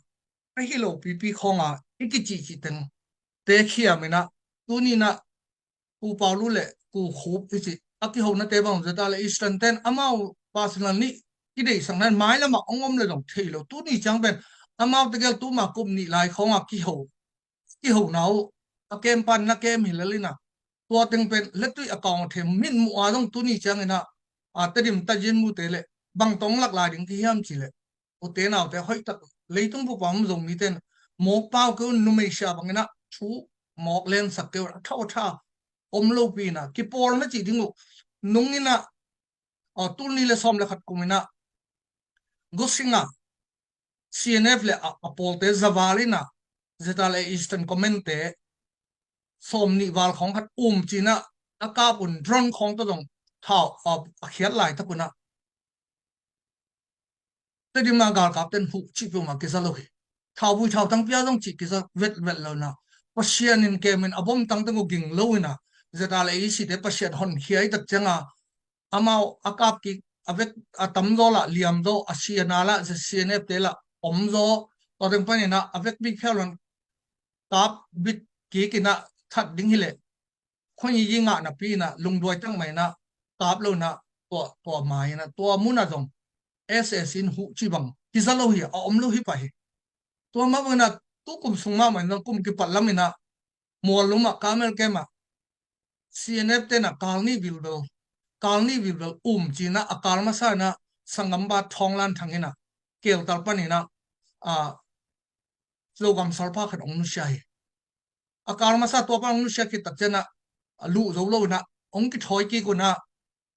a hi lo pipi khawnga i kicihcih teng te khiaminah tuninah Pu Paulu le Pu Khup i cih a kihonate bang zeta le Eastern ten amau personal nih kideihsakna in mailamah ong om le zong thei lo. Tuni ciang pen amau tegel tuma kum nih lai khawnga kiho, kihona uh a kem pan na kem hi lel inah tua teng pen letui a kaung a them min muh a zong tuni cianginah, a, Tedim Tajin mute le bang tong lak lai ding ki hiam ci le ute naute hoih tak leitung bupa um Zomite in mawk pau kei un, numei sia banginah thu mawk lensak kei un, a thau a tha om lopi inah kipawlna cih ding uh nunginah, a, tul nih le sawm le khat kuminah Gosinga C N F le a, a pawlte zaval inah zeta le Eastern Command te sawm nih val khawng khat um cinah a kap un drone khawng tawh zong thau a, a khiat laitak unah Tedim a galkap ten huh cih peuhmah kiza lo hi. Thauvui thautang pia zong cih kiza vetvet lo inah Pasian in kemin a bomtang teng uh ging lo inah zeta le ei site Pasian honkhia i tak cianga amau a kap kik a vek a tamzaw lah liamzaw a siana lah Z C N F te lah omzaw tua teng paninah a vek bik pheulan kap bit kik inah that ding hileh khuanyi yi ngah napi inah lungduai tak mah inah kap lo inah tua, tua mai inah tua munah zong S S in huh cih bang kiza lo hi a om lo hi pah hi. Tua mah bang inah tukum sung mahmah in zong kum kipat lam inah Muallum ah Kamel kem ah C N F tenah kal nih vilvel kal nih vilvel um cinah a kal masa inah sanggam ba Thawnglan Thang inah keltal pan inah, a, Zogam salpa khat ong nusia hi. A kal masa tua pan ong nusia khit tak cianah a luh zo lo inah ong kithawi kik unah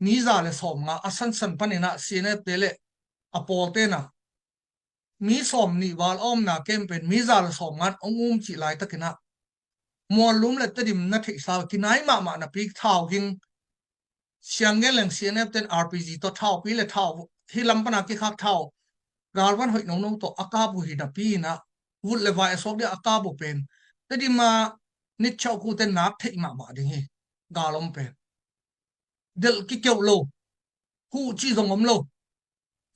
mi za le sawmnga a sansan pan inah C N F te le a pawl tenah mi sawm nih val a omna kem pen mi za le sawmnga in ong um cih laitakinah Muallum le Tedim na theihsa kinai mahmah napi thau ging siang gen leng C N F ten R P G tawh thau pi le thau hi lam pana kikhak thau galvan hoih nono tawh a kap uh hi napi inah vut le vai a suak dia a kap uh pen Tedim a nitchauh kute nak theih mahmah ding hi. Gal om pen delh kikeuh lo, huh cih zong om lo.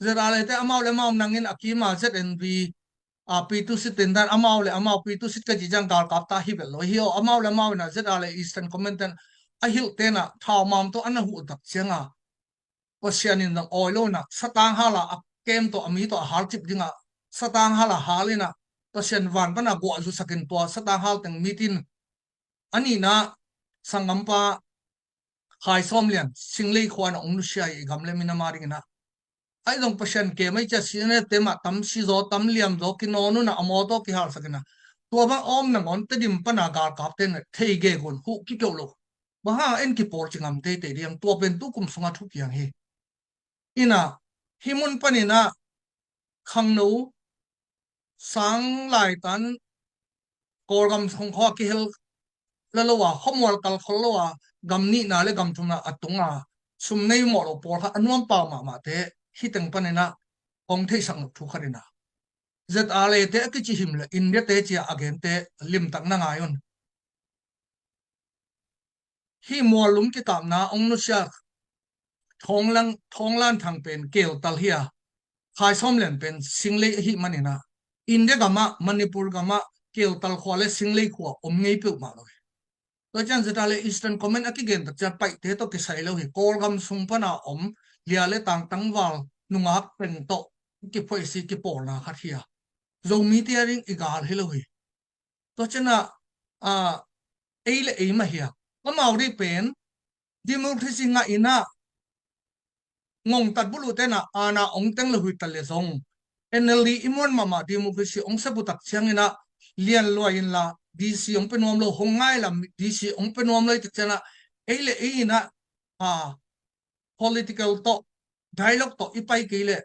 Z R A te amau le amau nangin a kima Z N V a P two sit ten dan amau le amau P two sit ka ci ciang galkap ta hi vet lo hi aw. Amau le amau inah Z R A Eastern Command ten a hilh tenah thau mam tawh a na huh tak cianga Pasian in zong awi lo inah satang hala a kem tawh a mi tawh a halcip dingah satang hala hal inah Pasian van pana guah zusakin tua satang hal teng mitin a nihna sanggampa Khai Sawm Lian Singlei khua inah ong nusia hi i gam le minam a dinginah. Ahi zong Pasian kem ahi cia C N F te mah tam sizaw tam liamzaw kinawn unah a mawtaw kihalsak inah tua bang a om nangawn Tedim pana galkap tenah thei gek un huh kikeuh lo. Bang hang en kipawl ci ngam teitei diam tua pen tukum sunga thupiang hi. Inah hih mun paninah khangno sang laitan Kawlgam khongkhaw a kihel la lo a khuamual kal khol lo a gam nihna le gam thumna a tunga sum nei mawh lo pawl kha a nuam pau mahmahte hih teng paninah kong theihsak nop thu khat inah Z R A te a kici him le India te cia a gente limtak na ngai un. Hih Muallum kikapna ong nusia Thawnglan Thang pen keltal hi a, Khai Sawm Lian pen Singlei ahi maninah India gamah Manipur gamah keltal khua le Singlei khua om ngei peuhmah lo hi. Tua cian Z R A Eastern Command a kigen tak cian Paite tawh kisai lo hi. Kawlgam sung pana om lia le tang tangval nungak teng tawh kiphoihsi kipawlna khat hi a, Zomite a ding i gal hi lo hi. Tua cianah, a, ei le ei mah hi a, amau rih pen democracy ngah inah ngongtat buluh tenah aana ong teng lo hi ta le zong N L D i muan mahmah democracy ong sep uh tak cianginah lian luai inla D C ong pe nuam lo, hong ngai lam D C ong pe nuam lo i tak cianah ei le ei inah, a, political tawh dialogue tawh i pai kei leh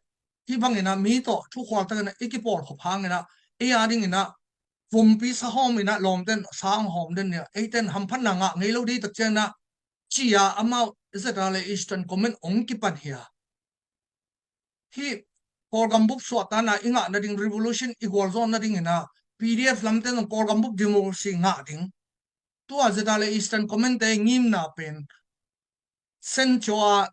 hih banginah mi tawh thukhual takinah i kipawl khop hanginah ei a dinginah vumpi sahawm inah lawmten sahawm den nia eiten hamphatna ngah ngei lo dei tak cianginah ci-a amau Z R A Eastern Command ong kipan hi a. Hih Kawlgam bup suahtakna i ngah nading, revolution i gualzawh nadingin ah P D F lamte zong Kawlgam bup democracy ngah ding. Tua zeta le Eastern Command te ngimna pen Sen Caw a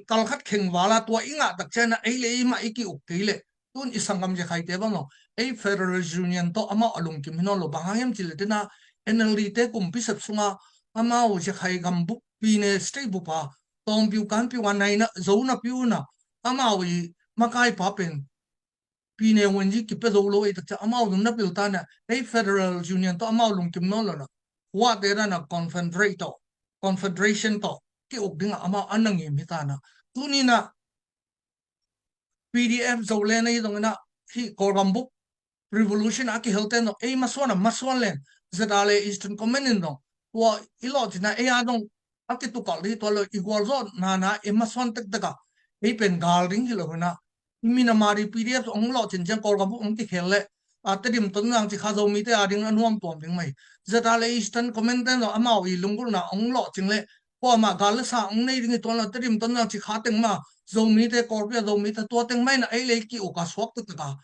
kal khat kheng vala tua i ngah tak ciangin ah ei le ei mah i ki-uk kei leh tun i sanggam Ziakhaite bang lo, ei Federal Union tawh amau a lungkim hi nawn lo. Bang hang hiam cih leh tena N L D te kumpi sep sungah amau Ziakhai gam bup, Pyine State bup a tawmpiu kanpiu a naina zo napi un ah amau i makaipa pen Pyine Wungyi kipia zo lo ei tak ciang amau zong na pil ta na, ei Federal Union tawh amau lungkim nawn lo na, huate dan a confederate tawh, confederation tawh ki-uk dingah amau an na ngim hi ta na. Tuni na P D F Zoland ahi zongin ah hih Kawlgam bup revolution a kihelte zong ei masuan a masuan len zeta le Eastern Command in zong tua i lawhcin ah ei a zong a kitukalh ding hi tuan lo. I gualzawhna na ei masuan tektek ah ei pen gal ding hi lo hi na, i minam a ding P D F hong lawhcin ciang Kawlgam bup hong kikhel leh a Tedim, Tonzang, Cikha Zomite a ding a nuam tuam ding mah hi. Zeta le Eastern Command te zong amau i lunggulhna hong lawhcing leh kuamah gal le sa hong nei ding hi tuan lo. Tedim, Tonzang, Cikha teng mah Zomite, Kawlpi a Zomite tua teng mah in ah ei le ei ki-uk a suak tektek a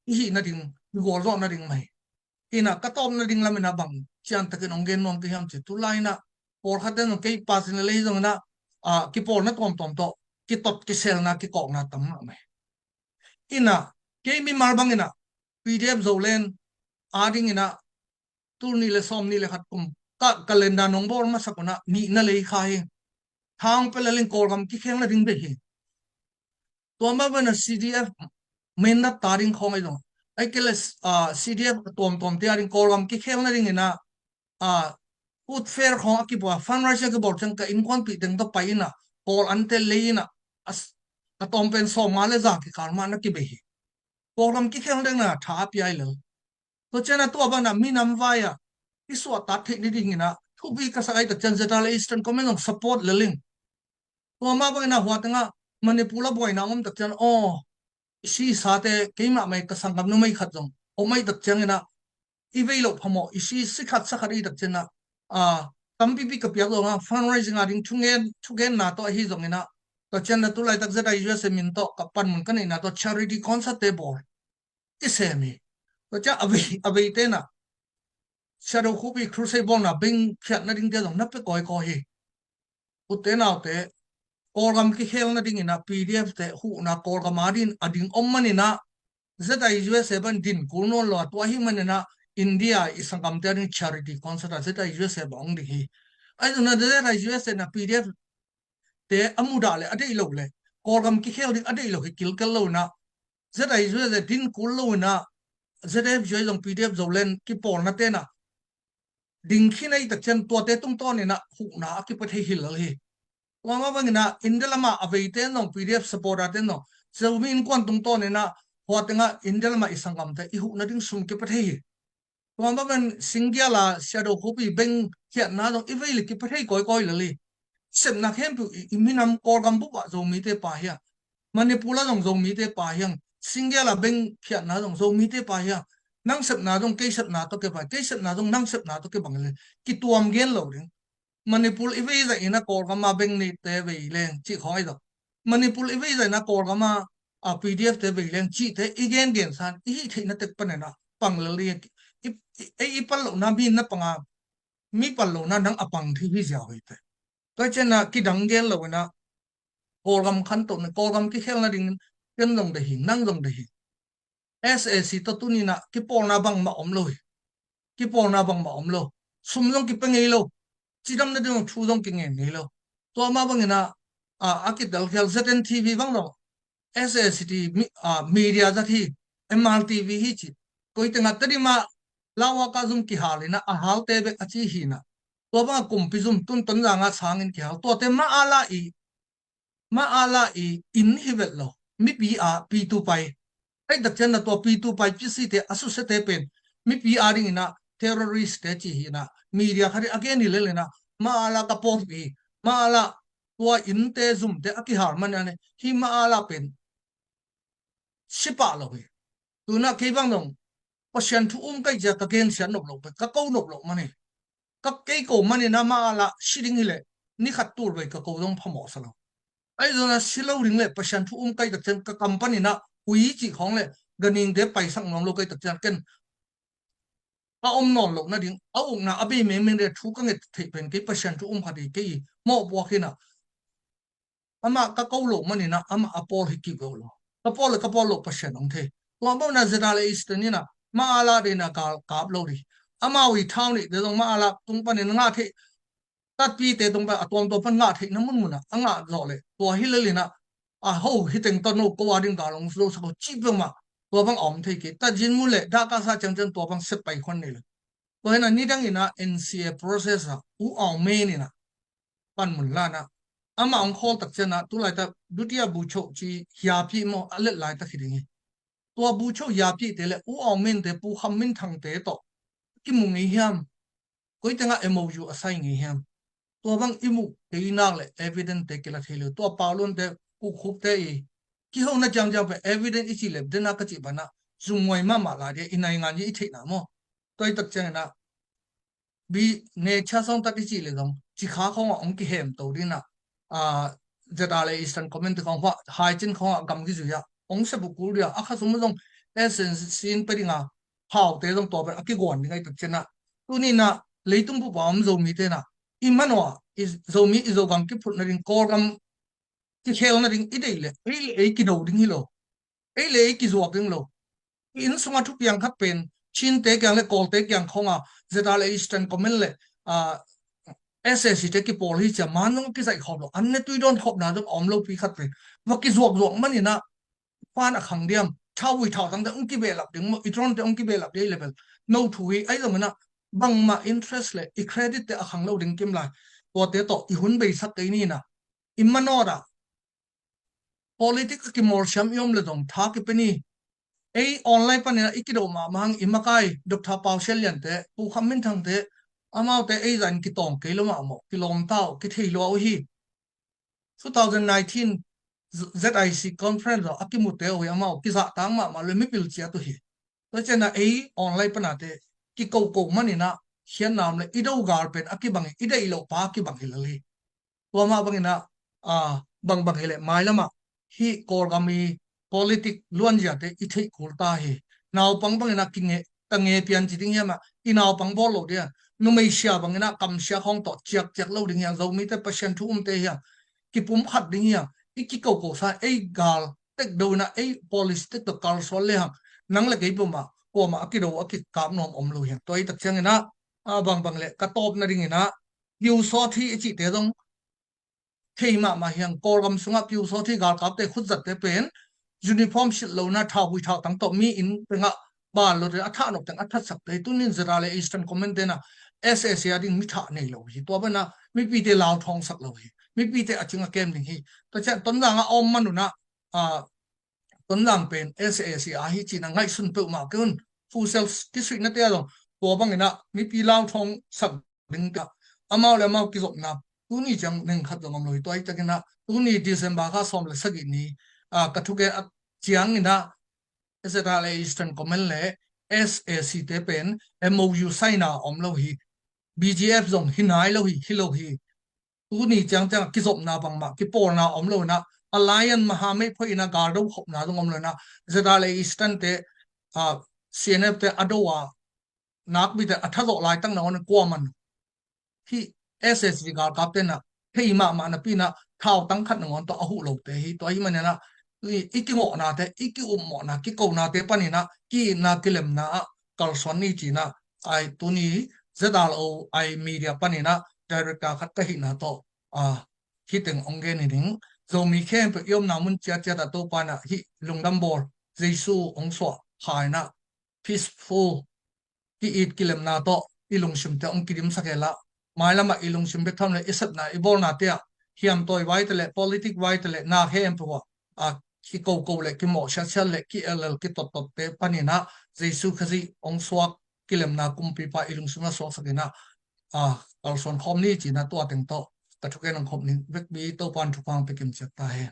i hih nading, i gualzawh nading mah hi. Ina ka tawpna ding lam ina bang ciantakin hong gen nuam ka hiam cih, tulai ina pawlkhat te zong kei pasin le lei zong ina a kipawlna tuamtuam tawh kitot kiselna kikawkna tam mahmah hi. Ina kei mimal bang ina P D F Zoland a ding ina tul nih le sawm nih le khat kum ka calendar nong bawl masak una nihna lei kha hi. Thang pia le ling Kawlgam kikhelna ding bek hi. Tua mah bana C D F Mindat ta ding khawng ahi zong, ai kei le, ah, C D F tuamtuam te a ding Kawlgam kikhelna ding ina, ah, food fair khawng a kibawl, fundraising a kibawl ciang ka innkuanpih teng tawh pai ina Kawl ante lei ina a tawm pen sawmnga le za kikal mah na kibei hi. Kawlgam kikhel ding na tha a pia hi lel. Tua ciang a tua bana minam vai a i suahtak theih ni ding ina thupi ka sak ahi tak ciang zeta le Eastern Command zong support le ling. Tua mah bang ina hua tengah Manipur a buaina om tak ciang aw, i sisate keimah mai ka sanggam numei khat zong om ahi tak ciang ina i vei loh phamawh i si, si khat sa khat ahi tak ciang ina, a, tampipi ka piak zong a fundraising a ding thugen, thugenna tawh ahi zong ina tua ciang ina tulaitak zeta U S A min tawh ka panmun ka neihna tawh charity concert te bawl i sem hi. Tua ciang a vei, a vei te na Shadow Khupi Crusade bawlna beng khiatna ding te zong na pia kawikawi hi. Ute naute, Kawlgam kikhelna ding ina P D F te huhna Kawlgam a din a ding om man ina zeta U S A ban din kul nawn lo a tua hi man ina India i sanggamte a ding charity concert a zeta U S A bang ong ding hi. Ahi zong ina zeta U S A na P D F te a mudah le a deih lo le Kawlgam kikhel ding a deih lo hi kilkel lo ina zeta U S A din kul lo ina Z F U A zong P D F Zoland kipawlna te na ding khin ahi tak ciang tuate tungtawn ina huhna a kipia thei hi lel hi. Tua mah bang ina India lama a veite zong P D F supporter te zong Zomi innkuan tungtawn ina hua tengah India lama i sanggamte i huhna ding sum kipia thei hi. Tua mah bang Singgial a Shadow Khupi beng khiatna zong i vei le kipia thei kawikawi lel hi. Sepna khempeuh i, i minam Kawlgam bup ah Zomite pia hi a, Manipur a zong Zomite pia hi a, Singgial a beng khiatna zong Zomite pia hi a, nang sepna zong kei sepna tawh kibang, kei sepna zong nang sepna tawh kibang le kituam gen lo ding. Manipur i vei zaih ina Kawlgam a beng neite vei leng cih khawng ahi zong, Manipur i vei zaih ina Kawlgam a, a P D F te vei leng cihte i gengen san i hih theihna tek pan ina pang lel ding. I, i, i, i pal lohna mi na pang a, mi pal lohna nang a pang thei hi ziau hi te. Tua ciang ina kidang gen lo ina Kawlgam khantohna, Kawlgam kikhelna ding ken zong deih hi, nang zong deih hi. S A C tawh tuni ina kipawlna bangmah om lo hi. Kipawlna bangmah om lo. Sum zong kipia ngei lo. Cidamna ding zong thu zong kingen ngei lo. Tua mah bang ina, a, a kitel khial Z N T V bang zong S A C T mi, a, media zat hi, M R T V hi ci. Koi tengah Tedim a lauhuaka zum kihal ina a halte bek a ci hi ina. Tua banga kumpi zum tun Tonzang a sangin kihal. Tuate mah a la i, mah a la i inn hi vet lo. Mipi a P two pai. Ahi tak ciang ina tua P two pai P C te a susiate pen mipi a ding ina terrorist te ci hi ina. Media khat in a gen hi lel ina mah a la ka pawlpi, mah a la tua innte zumte a kihal man ina hi mah a la pen si pah lo hi. Tuna kei bang dong Pasian thu um ka hih ciang ka gensiat nop lo, ka ko nop lo man hi. Ka kei ko man ina mah a la si ding hi leh ni khat tul vei ka ko dong phamawh sa lo. Ahi zong ina si lo ding leh Pasian thu um ka hih tak ciang ka kam pan ina ui cih khawng le ganingte paisak nuam lo kei tak ciang ken a om nawn loh nading a ukna a bei mengmeng le thu ka nget theih pen kei Pasian thu um khat hi kei mawhpuak hinah amah ka ko loh maninah amah a pawl hi kik lo lo. Ka pawl le ka pawl loh Pasian hong thei. Tua bawmna zeta le Eastern inah ma a la deinah gal kap lo dih. Amau i thau nih te zong ma a la tung panin ngah theih tatpite tung pan a tuamtuam pan ngah theihna munmunah a ngah zawh le tua hi lelinah a ho hiteng tawh no ko a ding gal hong lo sak ho cih peuhmah tua bang a om thei kei. Tatzin mu le dah kasa ciangciang tua bang sep pai khuan nei lo. Tua hinah nidang inah N C A process ah U Aung Min inah panmun lanah amah hong khawl tak cianah tulaitak dutia bucho ci hiapi maw a let laitak hi ding hi. Tua bucho hiapite le U Aung Min te Pu Kham Min Thang te tawh kimu ngei hiam? Koi tengah M O U a sai ngei hiam? Tua bang i muh kei nak le evidence te kila thei lo. Tua Paulun te Pu Khup te i kihona ciangciang pe evidence i cih le dena ka cih banah zumnguai mahmah lai dia i naingan i theihna maw? Tua i tak cianginah bi ne cha sawng tat i cih le zong cikha khawngah hong kihem to dinah zeta le Eastern Command te khawng hua haicin khawngah gam kizui ah hong sep uh kul dia a kha sum zong S N C in pe dinga haute zong tua pen a kiguan ding ahi tak cianah tuninah leitung pupa om Zomi tenah i manawh i Zomi i Zogam kiphut nading Kawlgam kikhel nading i deih le ei le ei kido ding hi lo. Ei le ei kizuak ding lo. I inn sunga thupiang khat pen Chinte kiang le Kawlte kiang khawnga zeta le Eastern Command le S A C te kipawl hi cia man zong kizaih khawm lo an ne tui dawn khawpna zong a om lopi khat pen va kizuakzuak maninah pan a khang diam thau ui thau tangte hong kibehlap ding maw i drone te hong kibehlap ding level no thu hi ahi zonginah bangmah interest le i credit te a khang lo ding kim lai. Tuate tawh i hun beisak kei ninah i manawt ah politic a kimawlsiam i om le zong tha kipe ni. Ei online panin i kido mahmah hang i makai Doctor Pau Sian Lian te Pu Kham Min Thang te amaute ei zan kitawng kei lo mahmah kilawm tau kithei lua uh hi. Two thousand nineteen Z I C conference a kimute uh hi amau kizahtang mahmah le mipil ciat uh hi. Tua cianah ei online panate kikoko maninah khiatnam le i do gal pen a kibang hi i deih loh pa a kibang hi lel hi. Tua mah banginah a bangbang hileh mailamah hih Kawlgam i politic luanziate i theih kul ta hi. Naupang banginah kinge ka nge pian ci ding hiamah i naupang bawl lo ding a numei sia banginah kamsia khawng tawh ciakciak lo ding hiam Zomite Pasian thu umte hiam kipumkhat ding hiam i kikoko sa ei gal tek do inah ei policy tek tawh kalsuan le hang nang le kei pumah kuamah a kido a kikap nuam om lo hiam tua i tak cianginah a bangbang le ka tawpna dinginah piusawt hi i cihte zong thei mahmah hiang Kawlgam sungah piusawt hi galkapte khutzatte pen uniform silh lohna thau hui thau tang tawh mi inn tengah bal lo teng a thah nop teng a thatsak te hi tunin zeta le Eastern Command tena S A C a ding mi thah nei lo hi tua bana mipite lauthawngsak lo hi mipite a cing a kem ding hi. Tua cian Tonzang a om manunah a Tonzang pen S A C a hi cina ngaihsun peuhmah kei un futsal kisuihnate a zong tua banginah mipi lauthawngsak ding tia amau le amau kizopna tuni ciang neng khat zong om lo hi tua hi takinah tuni December kha sawm le sagih ni a ka thugen a cianginah S A C le Eastern Command le S A C te pen M O U saina om lo hi. B G F zong hi nai lo hi hi lo hi. Tuni ciangciang kizopna bangmah kipawlna om lo inah alliance maha meih phoih inah galdo khopna zong om lo inah Z R A Eastern te C N F te a do a nakbite a thazawh laitak nangawn kuaman hi. S S G galkap tenah thei mahmah napi inah thau tangkhat nangawn tawh a huh lote hi tua hi maninah i kingawhnate i kiupmawhna kikonate paninah ki-itna kilemna ah kalsuan ni cinah ai tuni Z R O ai media paninah director khat ka hihna tawh a hiteng ong gen hi ding. Zomi khempeuh i omna mun ciatciat ah Topa inah hih lungdam bawl Jesu ong suah kha inah peaceful ki-it kilemna tawh i lungsimte ong kidimsak hela mailamah i lungsim bek tham le i sepna i bawlnate ah hiamtawi vaite le politic vaite le na khempeuh ah a kikoko le kimawhsiatsiat le ki-ellel kitottotte paninah Jesu Khazih ong suak kilemna kumpipa i lungsim a suaksak inah a kalsuan khawm ni cinah tua teng tawh ka thugen ong khop ni vekpi Topan thupha ong pia kimciat ta hen.